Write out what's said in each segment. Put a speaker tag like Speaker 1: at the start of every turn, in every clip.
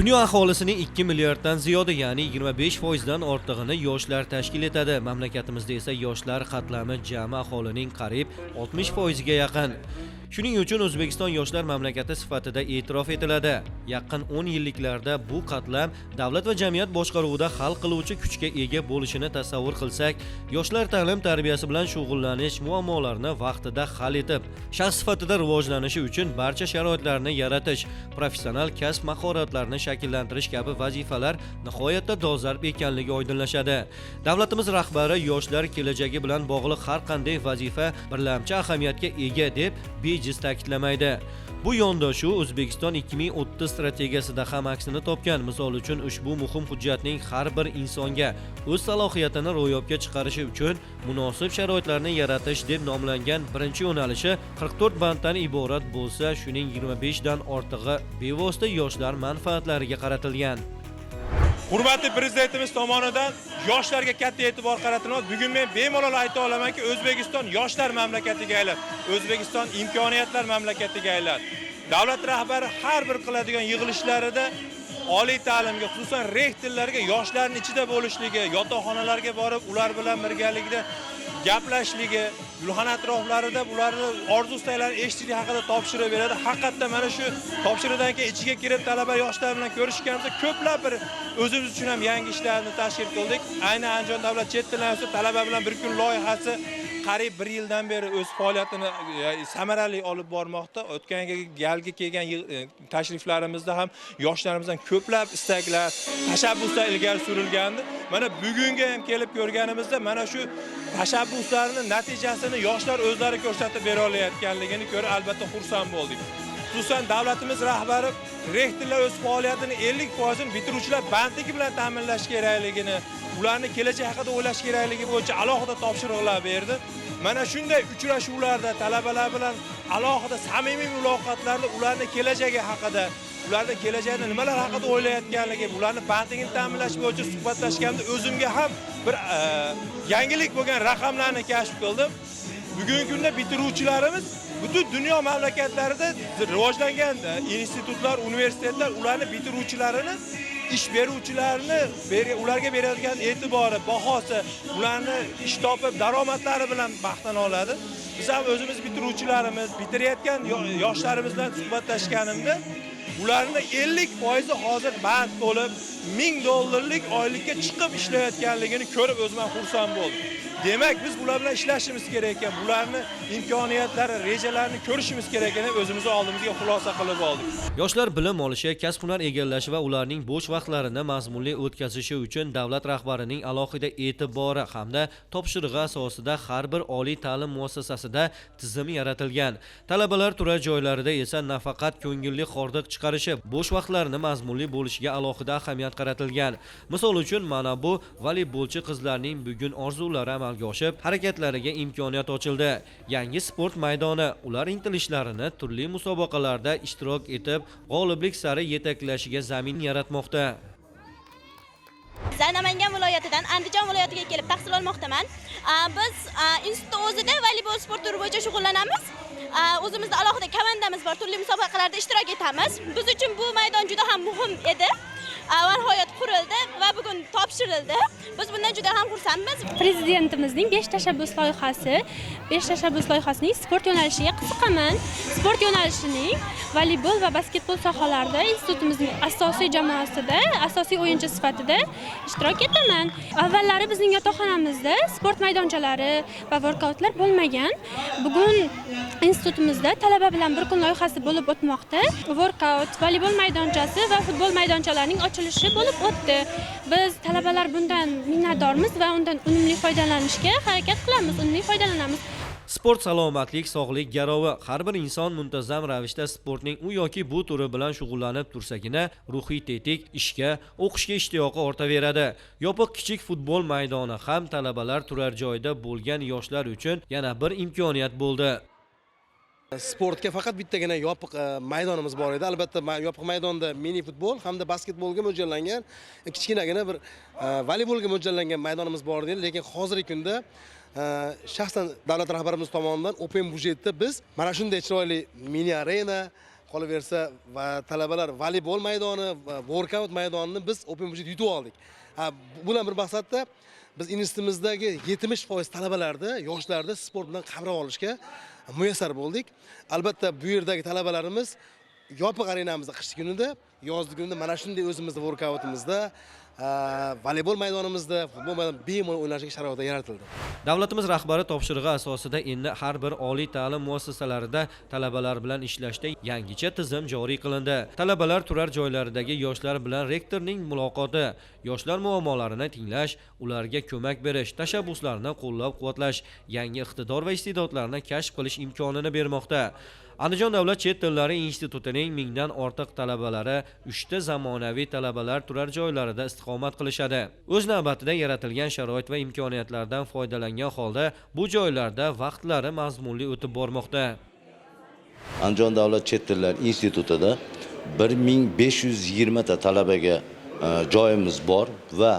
Speaker 1: Dunyo aholisining 2 milliarddan ziyodi, ya'ni 25% dan ortig'ini yoshlar tashkil etadi. Mamlakatimizda esa yoshlar qatlami jami aholining qariyb 60% ga yaqin. Shuning uchun O'zbekiston yoshlar mamlakati sifatida e'tirof etiladi. Yaqin 10 yilliklarda bu qatlam davlat va jamiyat boshqaruvida hal qiluvchi kuchga ega bo'lishini tasavvur qilsak, yoshlar ta'lim tarbiyasi bilan shug'ullanish, muammolarini vaqtida hal etib, shaxs sifatida rivojlanishi uchun barcha sharoitlarni yaratish, professional kasb mahoratlarini shakllantirish kabi vazifalar nihoyatda dolzarb ekanligi oydinlashadi. Davlatimiz rahbari yoshlar kelajagi bilan bog'liq har qanday vazifa birlamchi ahamiyatga ega deb bejiz ta'kidlamaydi. Bu yondashuv O'zbekiston 2030 strategiyasida ham aksini topgan. Misol uchun, ushbu muhim hujjatning har bir insonga o'z salohiyatini ro'yobga chiqarishi uchun munosib sharoitlarni yaratish deb nomlangan birinchi yo'nalishi 44 banddan iborat bo'lsa, shuning 25 dan ortig'i bevosita yoshlar manfaatlariga qaratilgan.
Speaker 2: Hurmatli Prezidentimiz tomonidan yoshlarga katta e'tibor qaratilmoqda. Bugun men bemalol ayta olamanki, O'zbekiston yoshlar mamlakatiga aylandi. O'zbekiston imkoniyatlar mamlakatiga aylandi. Davlat rahbari har bir qiladigan yig'ilishlarida oliy ta'limga, xususan rektorlarga yoshlarning ichida bo'lishligi, yotoqxonalarga borib ular bilan birgalikda gaplashishligi, gulxan atroflarida ularni orzu istaklarini eshitishlik haqida topshiriq beradi. Haqiqatda mana shu topshiriqdan keyin ichiga kirib talaba yoshlar bilan ko'rishganimizda ko'plab bir o'zimiz uchun ham yangi ishlarni tashkil qildik. Aynan Andijon davlat chet tillar instituti talaba bilan bir kun loyihasi qariyb bir yildan beri o'z faoliyatini samarali olib bormoqda. O'tgan galgi kelgan tashriflarimizda ham yoshlarimizdan ko'plab istaklar, tashabbuslar ilgari surilgandi. Mana bugungi ham kelib ko'rganimizda mana shu tashabbuslarning natijasini yoshlar o'zlari ko'rsatib bera olayotganligini ko'rib albatta xursand bo'ldik. Xususan, davlatimiz rahbari rektorlar o'z faoliyatini 50%ni bitiruvchilar bandligi bilan ta'minlash kerakligini, ularni kelajak haqida o'ylash kerakligi bo'yicha alohida topshiriqlar berdi. Mana shunday uchrashuvlarda talabalar bilan alohida samimiy muloqotlarda ularni kelajagi haqida, ularni kelajakda nimalar haqida o'ylayotganligi, ularni bandligini ta'minlash bo'yicha suhbatlashganda o'zimga ham bir yangilik bo'lgan raqamlarni kashf qildim. Bugungi kunda bitiruvchilarimiz butun dunyo mamlakatlarida rivojlangan institutlar, universitetlar ularni bitiruvchilarini ish beruvchilarni ularga beradigan e'tibori, bahosi, ularni ish topib daromadlari bilan maqtana oladi. Biz ham o'zimiz bitiruvchilarimiz, bitirayotgan yoshlarimiz bilan suhbatlashganimda ularni 50% hozir band bo'lib, 1000 dollarlik oylikka chiqib ishlayotganligini ko'rib o'zim ham xursand bo'ldim. Demak, biz bular bilan ishlashimiz kerak ekan, bularni imkoniyatlari, rejalarini ko'rishimiz kerak ekan, o'zimizni oldimizga xulosa qilib oldik.
Speaker 1: Yoshlar bilim olishi, kasb-hunar egallashi va ularning bo'sh vaqtlarini mazmunli o'tkazishi uchun davlat rahbarining alohida e'tibori hamda topshirig'i asosida har bir oliy ta'lim muassasasida tizim yaratilgan. Talabalar turar joylarida esa nafaqat ko'ngilli hordiq chiqarishi, bo'sh vaqtlarini mazmunli bo'lishiga alohida ahamiyat qaratilgan. Misol uchun, mana bu voleybolchi qizlarning bugun orzulari amalga oshib, harakatlariga imkoniyat ochildi. Yangi sport maydoni ular intilishlarini turli musobaqalarda ishtirok etib, g'oliblik sari yetaklashiga zamin yaratmoqda.
Speaker 3: Namangan viloyatidan Andijon viloyatiga kelib tahsil olmoqdaman. Biz institutda o'zida voleybol sport turi bo'yicha shug'ullanamiz. O'zimizda alohida komandamiz bor, turli musobaqalarda ishtirok etamiz. Biz uchun bu maydon juda ham muhim edi. Va nihoyat qurildi va bugun topshirildi. Biz bundan juda ham xursandmiz.
Speaker 4: Prezidentimizning 5 tashabbus loyihasi, 5 tashabbus loyihasining sport yo'nalishiga qiziqaman. Sport yo'nalishining voleybol va basketbol sohalarida institutimizning asosiy jamoasida, asosiy o'yinchi sifatida ishtirok etaman. Avvallari bizning yotoqxonamizda sport maydonchalari va workoutlar bo'lmagan. Bugun institutimizda talaba bilan bir kun loyihasi bo'lib o'tmoqda. Workout, voleybol maydonchasi va futbol maydonchalarining ochilishi bo'lib o'tdi. Biz talabalar bundan minnatdormiz va undan unumli foydalanishga harakat qilamiz, unumli foydalanamiz.
Speaker 1: Sport salomatlik, sog'lik garovi. Har bir inson muntazam ravishda sportning u yoki bu turi bilan shug'ullanib tursagina ruhiy tetik, ishga, o'qishga ishtiyoqi ortaveradi. Yopiq kichik futbol maydoni ham talabalar turar joyida bo'lgan yoshlar uchun yana bir imkoniyat bo'ldi.
Speaker 5: Sportga faqat bittagina yopiq maydonimiz bor edi. Albatta, yopiq maydonda mini futbol hamda basketbolga mo'ljallangan kichkinagina bir voleybolga mo'ljallangan maydonimiz bor edi, lekin hozirgi kunda shaxsan davlat rahbarimiz tomonidan open budjetda biz mana shunday chiroyli mini arena Qolaversa va talabalar voleybol maydoni va workout maydonini biz open budget yutib oldik. Ha, bu bilan bir maqsadda biz institutimizdagi 70% talabalarni, yoshlarni sport bilan qamrab olishga muyassar bo'ldik. Albatta, bu yerdagi talabalarimiz yopiq arenamizda qish kunida, yozgi kunida mana shunday o'zimizni workoutimizda, voleybol maydonimizda, futbol maydonida bemalol o'ynashga sharoitlar yaratildi.
Speaker 1: Davlatimiz rahbari topshirig'i asosida endi har bir oliy ta'lim muassasalarida talabalar bilan ishlashda yangicha tizim joriy qilindi. Talabalar turar joylaridagi yoshlar bilan rektorning muloqoti, yoshlar muammolarini tinglash, ularga ko'mak berish, tashabbuslarini qo'llab-quvvatlash, yangi iqtidor va iste'dodlarni kashf qilish imkonini bermoqda. Andijon davlat chet tillari institutining mingdan ortiq talabalari 3 ta zamonaviy talabalar turar joylarida istiqomat qilishadi. O'z navbatida yaratilgan sharoit va imkoniyatlardan foydalangan holda bu joylarda vaqtlari mazmunli o'tib bormoqda.
Speaker 6: Andijon davlat chet tillar institutida 1520 ta talabaga joyimiz bor va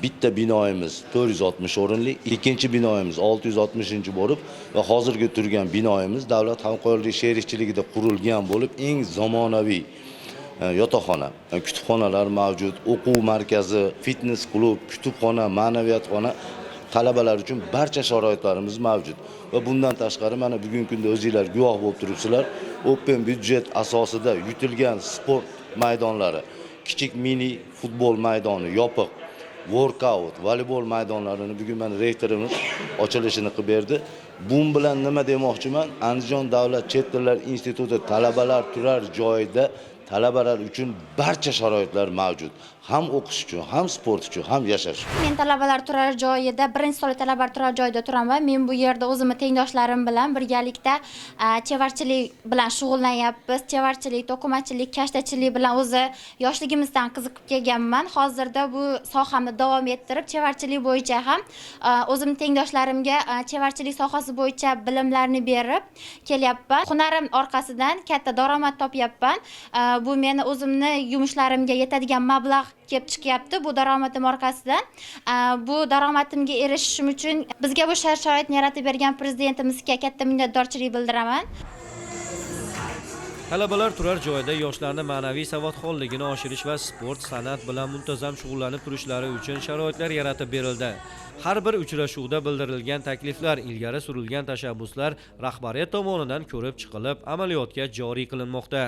Speaker 6: bitta binoyimiz 460 o'rinli, ikkinchi binoyimiz 660 bo'lib va hozirgi turgan binoyimiz davlat hamkorlik sherikchiligida qurilgan bo'lib, eng zamonaviy yotoqxona, kutubxonalar mavjud, o'quv markazi, fitness klub, kutubxona, ma'naviyatxona, talabalar uchun barcha sharoitlarimiz mavjud. Va bundan tashqari mana bugungi kunda o'zinglar guvoh bo'lib turibsizlar, open budget asosida yutilgan sport maydonlari, kichik mini futbol maydoni, yopiq workout, voleybol maydonlarini bugun mana rektorimiz ochilishini qilib berdi. Bun bilan nima demoqchiman? Andijon davlat chet tillar instituti talabalar turar joyida talabalar uchun barcha sharoitlar mavjud. Ham o'qish uchun, ham sport uchun, ham yashash uchun.
Speaker 7: Men talabalar turar joyida, birinchi sonli talabalar turar joyida turaman. Men bu yerda o'zimni tengdoshlarim bilan birgalikda chevarchilik bilan shug'ullanyapmiz. Chevarchilik, to'qimachilik, kashtachilik bilan o'zi yoshligimizdan qiziqib kelganman. Hozirda bu sohamni davom ettirib, chevarchilik bo'yicha ham o'zimni tengdoshlarimga chevarchilik sohasi bo'yicha bilimlarni berib kelyapman. Hunarim orqasidan katta daromad topyapman. Bu meni o'zimni yumushlarimga yetadigan mablag' kelib chiqyapti bu daromadim orqasidan. Bu daromadimga erishishim uchun bizga bu shart-sharoitni yaratib bergan prezidentimizga katta minnatdorchilik bildiraman.
Speaker 1: Talabalar turar joyida yoshlarni ma'naviy savodxonligini oshirish va sport, san'at bilan muntazam shug'ullanib turishlari uchun sharoitlar yaratib berildi. Har bir uchrashuvda bildirilgan takliflar, ilgari surilgan tashabbuslar rahbariyat tomonidan ko'rib chiqilib, amaliyotga joriy qilinmoqda.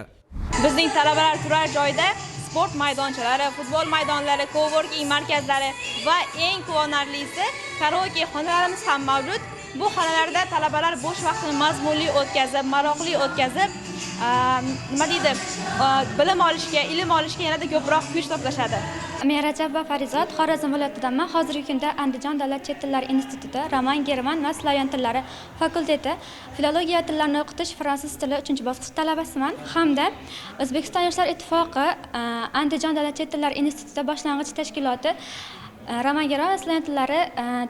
Speaker 8: Bizning talabalar turar joyida sport maydonchalari, futbol maydonlari, coworking markazlari va eng quvonarlisi karaoke xonalarimiz ham mavjud. Bu xonalarda talabalar bo'sh vaqtini mazmunli o'tkazib, maroqli o'tkazib, nima deydi, bilim olishga, ilm olishga yanada ko'proq kuch to'plashadi.
Speaker 9: Men Rajabova Farizod, Xorazm viloyatidanman. Hozirgi kunda Andijon davlat chet tillari institutida roman, german va slavyan tillari fakulteti filologiya tillarini o'qitish fransuz tili 3-bosqich talabasiman hamda O'zbekiston Yoshlar Ittifoqi Andijon davlat chet tillari institutida boshlang'ich tashkiloti roman, german va slavyan tillari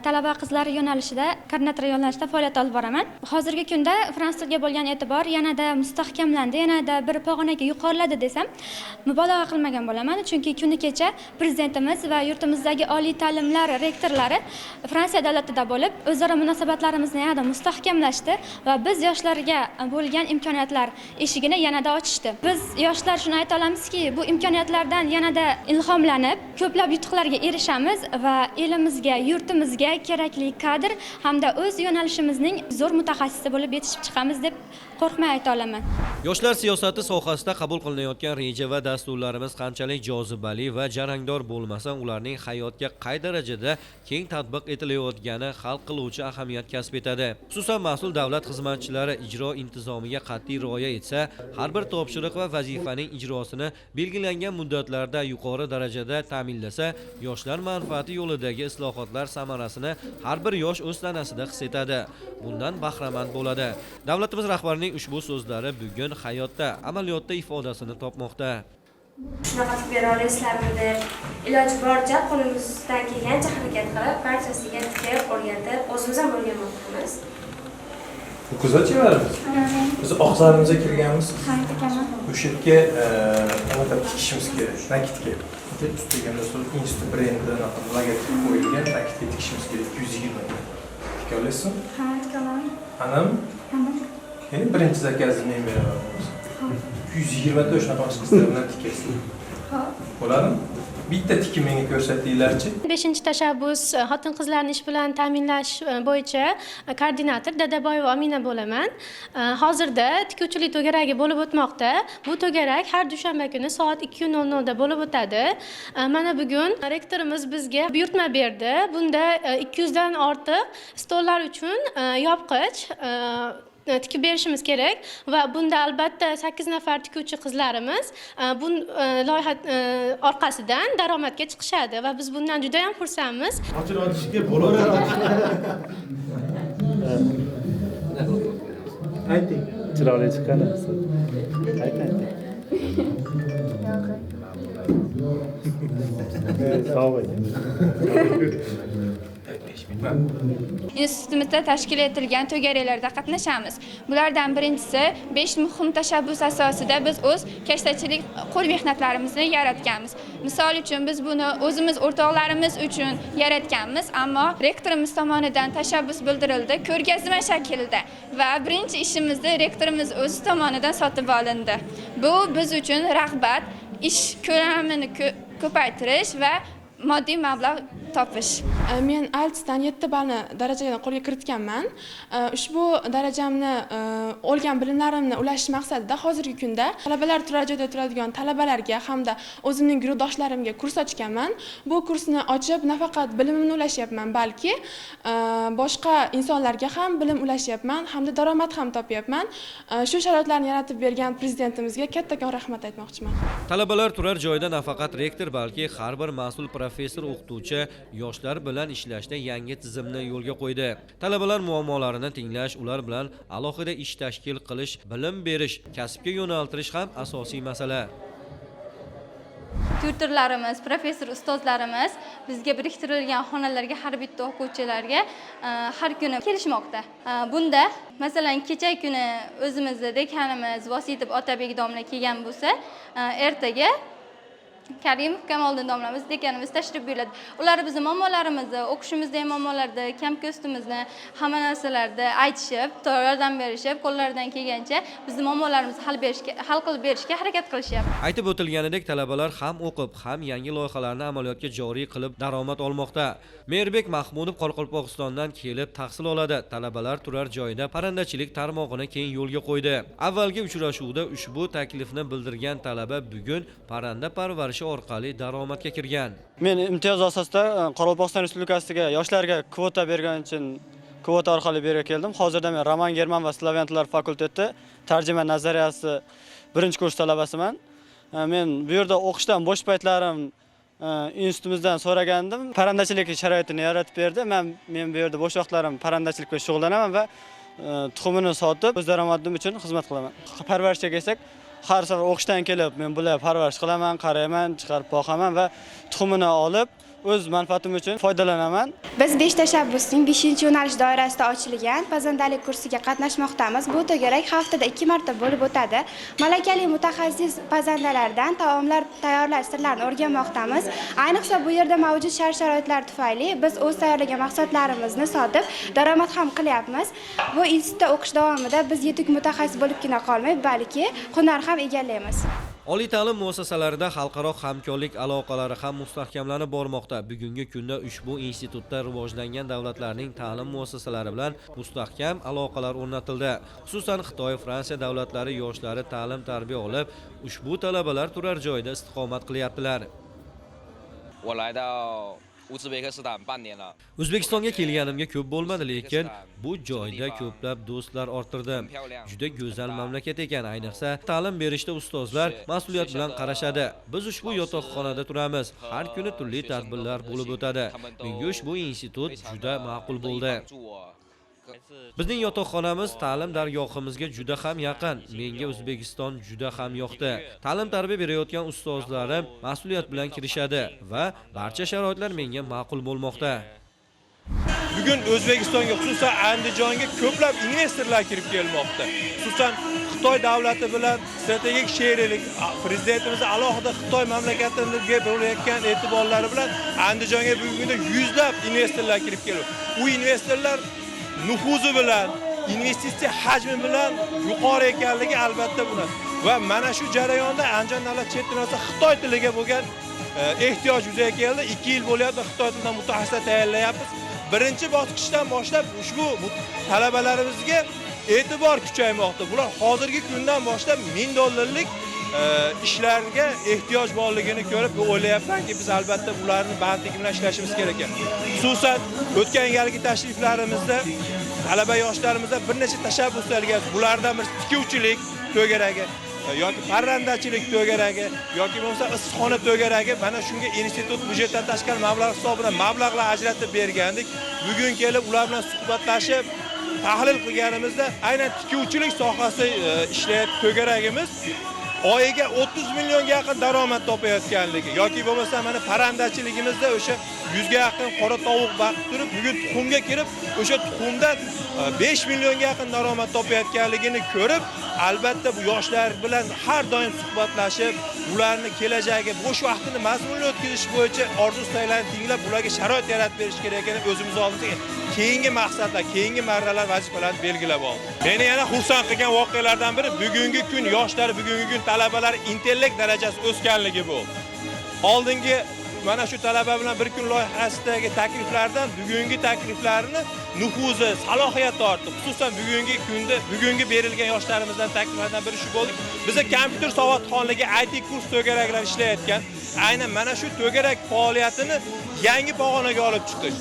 Speaker 9: talaba qizlari yo'nalishida koordinator yo'nalishida faoliyat olib boraman. Hozirgi kunda fransuz tiliga bo'lgan e'tibor yanada mustahkamlandi, yanada bir pog'onaga yuqoriladi desam mubolag'a qilmagan bo'laman, chunki kuni kecha prezidentimiz va yurtimizdagi oliy ta'limlar rektorlari Fransiya davlatida bo'lib, o'zaro munosabatlarimizni yanada mustahkamlashdi va biz yoshlarga bo'lgan imkoniyatlar eshigini yanada ochishdi. Biz yoshlar shuni ayta olamizki, bu imkoniyatlardan yanada ilhomlanib, ko'plab yutuqlarga erishamiz va elimizga, yurtimizga kerakli kadr hamda o'z yo'nalishimizning zo'r mutaxassisi bo'lib yetishib chiqamiz deb qo'rqmay ayta olaman.
Speaker 1: Yoshlar siyosati sohasida qabul qilinayotgan reja va dasturlarimiz qanchalik jozibali va jarangdor bo'lmasa, ularning hayotga qay darajada keng tatbiq etilayotgani hal qiluvchi ahamiyat kasb etadi. Xususan, mas'ul davlat xizmatchilari ijro intizomiga qat'iy rioya etsa, har bir topshiriq va vazifaning ijrosini belgilangan muddatlarda yuqori darajada ta'minlasa, yoshlar manfaati yo'lidagi islohotlar samarasini har bir yosh o'z tanasida his etadi. Bundan bahramand bo'ladi. Davlatimiz rahbarining ushbu so'zlari bugun hayotda, amaliyotda ifodasini topmoqda.
Speaker 10: Shunaqa qilib bera olasizlarmi deb iloji boricha qo'limizdan kelgancha harakat qilib, barchasiga tikib, o'rgatib, o'zimiz ham o'rganmoqdamiz.
Speaker 11: Bu chevarimiz. Biz oqzarimizga kirganmiz.
Speaker 9: Ha, tikaman.
Speaker 11: O'sha yerga anaqa tikishimiz kerak, накидка. Ustiga misol institut brendi anaqa logotip qo'yilgan накидка tikishimiz kerak 220 ta. Tika olasizmi?
Speaker 9: Ha, tikaman.
Speaker 11: Anam,
Speaker 9: Tamam.
Speaker 11: ya'ni birinchi заказ ni men beraman. 220 ta shunaqa qizlar bilan tikasiz.
Speaker 9: Xo'p.
Speaker 11: Bo'ladimi? Bitta tikib menga ko'rsatinglarchi.
Speaker 4: 5 tashabbus xotin-qizlarni ish bilan ta'minlash bo'yicha koordinator Dadaboyeva Amina bo'laman. Hozirda tikuvchilik to'garagi bo'lib o'tmoqda. Bu to'garak har dushanba kuni soat 2:00 da bo'lib o'tadi. Mana bugun rektorimiz bizga buyurtma berdi. Bunda 200 dan ortiq stollar uchun yopqich tikib berishimiz kerak va bunda albatta 8 nafar tikuvchi qizlarimiz bu loyiha orqasidan daromadga chiqishadi va biz bundan juda ham xursandmiz.
Speaker 12: Ochishga bo'laveradi. Ayting. Chiroyli chiqqan. Ayting. Sog' bo'ling.
Speaker 13: Institutimizda tashkil etilgan to'garaklarda qatnashamiz. Bulardan birinchisi 5 muhim tashabbus asosida biz o'z kashtachilik qo'l mehnatlarimizni yaratganmiz. Misol uchun biz buni o'zimiz o'rtoqlarimiz uchun yaratganmiz, ammo rektorimiz tomonidan tashabbus bildirildi ko'rgazma shaklida va birinchi ishimizni rektorimiz o'zi tomonidan sotib olindi. Bu biz uchun rag'bat, ish ko'lamini ko'paytirish va moddiy mablag' topish.
Speaker 14: Men IELTSdan 7 ballni darajani qo'lga kiritganman. Ushbu darajamni olgan bilimlarimni ulashish maqsadida hozirgi kunda talabalar turar joyda turadigan talabalarga hamda o'zimning guruhdoshlarimga kurs ochganman. Bu kursni ochib nafaqat bilimimni ulashyapman, balki boshqa insonlarga ham bilim ulashyapman hamda daromad ham topyapman. Shu sharoitlarni yaratib bergan prezidentimizga kattakon rahmat aytmoqchiman.
Speaker 1: Talabalar turar joyda nafaqat rektor, balki har bir mas'ul professor, o'qituvchi yoshlar bilan ishlashda yangi tizimni yo'lga qo'ydi. Talabalar muammolarini tinglash, ular bilan alohida ish tashkil qilish, bilim berish, kasbga yo'naltirish ham asosiy masala.
Speaker 15: Tutorlarimiz, professor ustozlarimiz bizga biriktirilgan xonalarga har bitta o'quvchilarga har kuni kelishmoqda. Bunda masalan kecha kuni o'zimizni dekanimiz Vositov Otabek domla kelgan bo'lsa, ertaga Karimov Kamoliddin domlamiz dekanimiz tashrif buyuradi. Ular bizni muammolarimizni, o'qishimizdagi muammolarni, kam-ko'stimizni, hamma narsalarni aytishib, yordam berishib, qo'llaridan kelgancha bizni muammolarimizni hal qilib berishga harakat qilishyapti.
Speaker 1: Aytib o'tilganidek, talabalar ham o'qib, ham yangi loyihalarni amaliyotga joriy qilib daromad olmoqda. Merbek Mahmudov Qoraqalpog'istondan kelib tahsil oladi. Talabalar turar joyida parrandachilik tarmog'ini keng yo'lga qo'ydi. Avvalgi uchrashuvda ushbu taklifni bildirgan talaba bugun parranda parvarishi orqali daromadga kirgan.
Speaker 16: Men imtiyoz asosida Qoraqalpog'iston Respublikasiga yoshlarga kvota bergan uchun kvota orqali bu yerga keldim. Hozirda men roman, german va slavyan tillar fakulteti tarjima nazariyasi 1-kurs talabasiman. Men bu yerda o'qishdan bo'sh paytlarim institutimizdan so'ragandim. Parrandachilik sharoitini yaratib berdi. Men bu yerda bo'sh vaqtlarim parrandachilik bilan shug'ullanaman va tuxumini sotib o'z daromadim uchun xizmat qilaman. Parvarishga kelsak, har safar o'qishdan kelib men bular parvarish qilaman, qarayman, chiqarib boqaman va tuxumini olib o'z manfaatim uchun foydalanaman.
Speaker 17: Biz 5 tashabbusning 5-yo'nalish doirasida ochilgan pazandalik kursiga qatnashmoqdamiz. Bu to'garak haftada 2 marta bo'lib o'tadi. Malakali mutaxassis pazandalardan taomlar tayyorlash sirlarini o'rganmoqdamiz. Ayniqsa bu yerda mavjud shart-sharoitlar tufayli biz o'z tayyorlagan mahsulotlarimizni sotib daromad ham qilyapmiz. Bu institutda o'qish davomida biz yetuk mutaxassis bo'libgina qolmay, balki hunar ham egallaymiz.
Speaker 1: Oliy ta'lim muassasalarida xalqaro hamkorlik aloqalari ham mustahkamlanib bormoqda. Bugungi kunda ushbu institutda rivojlangan davlatlarning ta'lim muassasalari bilan mustahkam aloqalar o'rnatildi. Xususan, Xitoy, Fransiya davlatlari yoshlari ta'lim tarbiya olib, ushbu talabalar turar joyda istiqomat qilyaptilar. O'zbekistonga kelganimga ko'p bo'lmadi, lekin bu joyda ko'plab do'stlar orttirdim. Juda go'zal mamlakat ekan, ayniqsa ta'lim berishda ustozlar mas'uliyat bilan qarashadi. Biz ushbu yotoqxonada turamiz. Har kuni turli tadbirlar bo'lib o'tadi. Menga ushbu institut juda ma'qul bo'ldi. Bizning yotoqxonamiz ta'lim dargohimizga juda ham yaqin. Menga O'zbekiston juda ham yoqdi. Ta'lim tarbiya berayotgan ustozlarim mas'uliyat bilan kirishadi va barcha sharoitlar menga ma'qul bo'lmoqda.
Speaker 2: Bugun O'zbekistonga, xususan Andijonga ko'plab investorlar kirib kelmoqda. Xususan Xitoy davlati bilan strategik sheriklik, prezidentimiz alohida Xitoy mamlakatiga bo'layotgan e'tiborlari bilan Andijonga bugungi kunda yuzlab investorlar kirib keldi. U investorlar nufuzi bilan, investitsiya hajmi bilan yuqori ekanligi albatta buni. Va mana shu jarayonda Andijon davlat chet tili universiteti Xitoy tiliga bo'lgan ehtiyoj yuzaga keldi. 2 yil bo'lyapti, Xitoy tilidan mutaxassislar tayyorlayapmiz. Birinchi bosqichdan boshlab ushbu talabalarimizga e'tibor kuchaymoqda. Bular hozirgi kundan boshlab 1000 dollarlik ishlarga ehtiyoj borligini ko'rib, o'ylayapmanki, biz albatta ularni bandligi bilan ishlashimiz kerak ekan. Xususan, o'tgan galgi tashriflarimizda talaba yoshlarimizda bir necha tashabbuslarga, bulardan biri tikuvchilik to'garagi yoki parrandachilik to'garagi yoki bo'lmasa issiqxona to'garagi. Mana shunga institut byudjetdan tashqari mablag' hisobidan mablag'lar ajratib bergandik. Bugun kelib ular bilan suhbatlashib, tahlil qilganimizda aynan tikuvchilik sohasida ishlayotgan to'garagimiz oyiga 30 millionga yaqin daromad topayotganligi yoki bo'lmasa mana parrandachiligimizda o'sha 100 ga yaqin qora tovuq baqib turib, bugun tuxumga kirib, o'sha tuxumdan 5 millionga yaqin daromad topayotganligini ko'rib, albatta bu yoshlar bilan har doim suhbatlashib, ularni kelajagi, bo'sh vaqtini mazmunli o'tkazish bo'yicha orzu-istaklarni tinglab, ularga sharoit yaratib berish kerak ekanini o'zimiz oldimizga keyingi maqsadlar, keyingi marralar, vazifalarni belgilab oldik. Meni yana xursand qilgan voqealardan biri bugungi kun yoshlari, bugungi kun talabalar intellekt darajasi o'sganligi bu. Oldingi mana shu talaba bilan bir kun loyihasidagi takliflardan bugungi takliflarni nufuzi, salohiyati ortdi. Xususan bugungi kunda, bugungi berilgan yoshlarimizdan takliflardan biri shu bo'ldi. Biza kompyuter savodxonligi IT kurs to'garaklari ishlayotgan, aynan mana shu to'garak faoliyatini yangi pog'onaga olib chiqish,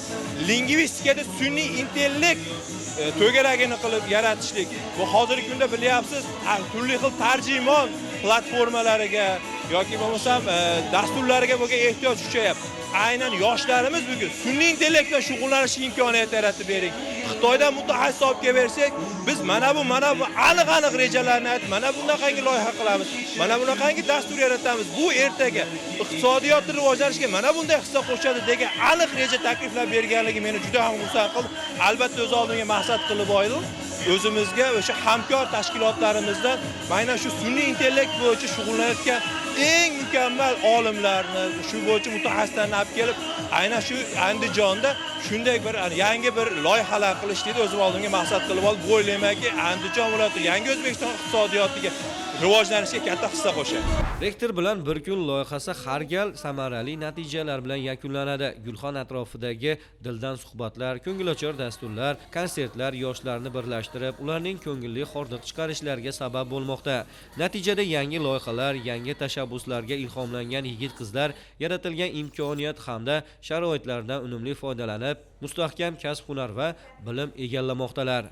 Speaker 2: lingvistikada sun'iy intellekt to'garagini qilib yaratishlik. Bu hozirgi kunda bilyapsiz, turli xil tarjimon platformalariga yoki bo'lmasam dasturlarga bo'lgan ehtiyoj kuchayapti. Aynan yoshlarimiz bugun sun'iy intellekt bilan shug'ullanish imkoniyati yaratib bering. Xitoydan mutaxassis olib kelib bersak, biz mana bu aniq rejalarni aytib, mana bunaqangi loyiha qilamiz, mana bunaqangi dastur yaratamiz. Bu ertaga iqtisodiyotni rivojlanishiga mana bunday hissa qo'shadi degan aniq reja takliflar berganligi meni juda ham xursand qildi. Albatta o'z oldimga maqsad qilib oldim. O'zimizga o'sha hamkor tashkilotlarimizdan mana shu sun'iy intellekt bo'yicha shug'ullanayotgan eng mukammal olimlarni, shu bo'yicha mutaxassislarni olib kelib, aynan shu Andijonda shunday bir yangi bir loyihalar qilishlikni o'zim oldimga maqsad qilib olib, bu o'ylaymanki, Andijon viloyati yangi O'zbekiston iqtisodiyotiga rivojlanishga katta hissa qo'shadi.
Speaker 1: Rektor bilan bir kun loyihasi har gal samarali natijalar bilan yakunlanadi. Gulxon atrofidagi dildan suhbatlar, ko'ngilochar dasturlar, konsertlar yoshlarni birlashtirib, ularning ko'ngilli hordiq chiqarishlariga sabab bo'lmoqda. Natijada yangi loyihalar, yangi tashabbuslarga ilhomlangan yigit-qizlar yaratilgan imkoniyat hamda sharoitlardan unumli foydalanib, mustahkam kasb-hunar va bilim egallamoqdalar.